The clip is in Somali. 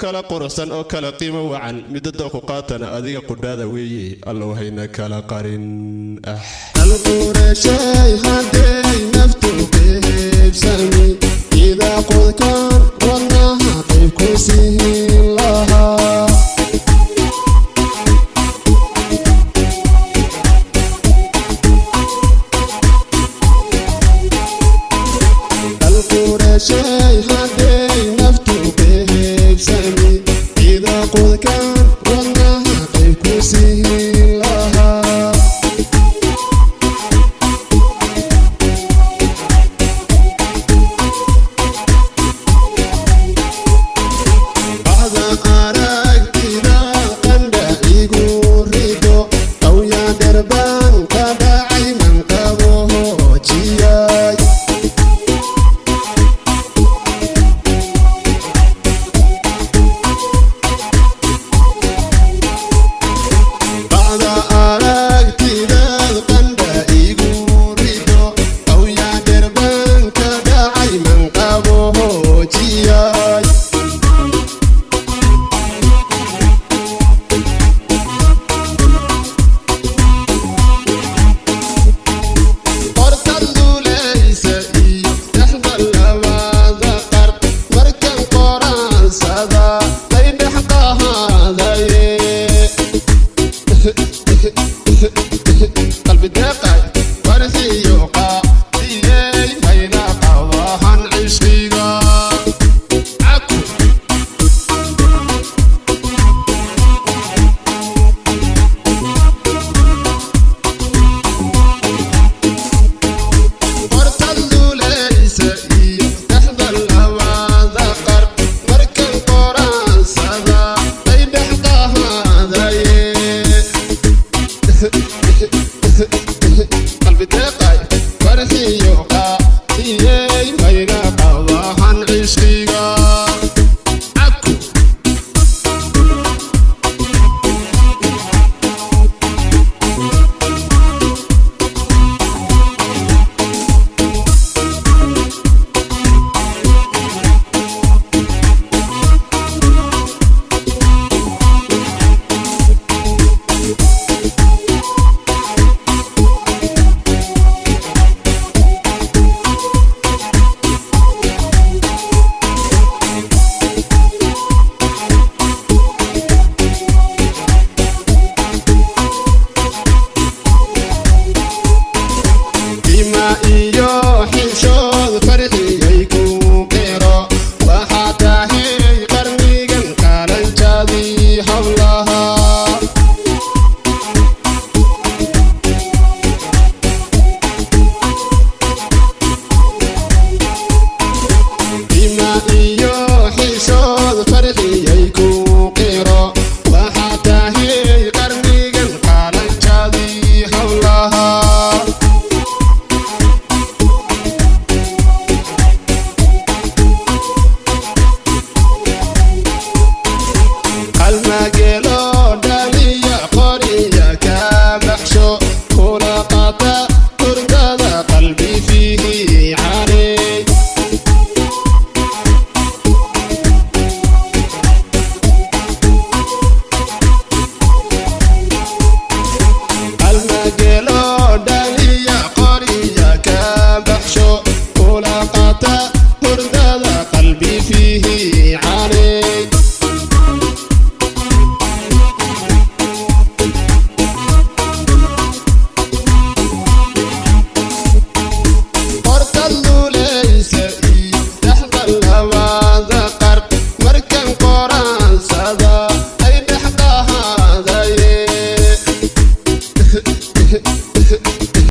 Kala quruxsan oo kala qiimo wacan, midada ku qaatana adiga qudhaada weeye. Allow hayna kala qarin ah. Alqureshay hadday naftu qeybsami, idaa qodkaan wadnaha qayb ku siin lahaa. Alqureshay hadday naftu qeybsami, idaa qodkaan wadnaha qayb ku siin lahaa. Bacda aragtida qandha igu rido, qawya dherbaan ka dhacay man qabo hoojiyay. Bacda aragtidaad qandha igu rido, qawya dherbaan ka dhacay man qabo hoojiyay. Qorta duulaysa iyo dhexda labada qar, markan qoraansada lay dhex qahaadaye. Qalbi deeqay farxiyo qaadiyey, mayna qabahan cishqiga caku. Qorta duulaysa iyo dhexda labada qar, markan qoraansada lay dhex qahaadaye. Qalbi deeqay farxiyo qaadiyey, mayna qabahan cishqiga caku. Ima iyo xishood farxiyay ku qiro, waxaa tahay qarnigan qalanjadii hablaha. Ima iyo xishood farxiyay ku qiro, waxaa tahay qarnigan qalanjadii hablaha. Qalmagelo dhaliya qoriya ka baxsho, kula qaata hurdada qalbi fiihi caley. Qalmagelo dhaliya qoriya ka baxsho, kula qaata hurdada qalbi fiihi caley. Qorta duulaysa iyo dhexda labada qar, markan qoraansada ay dhex qahaadaye.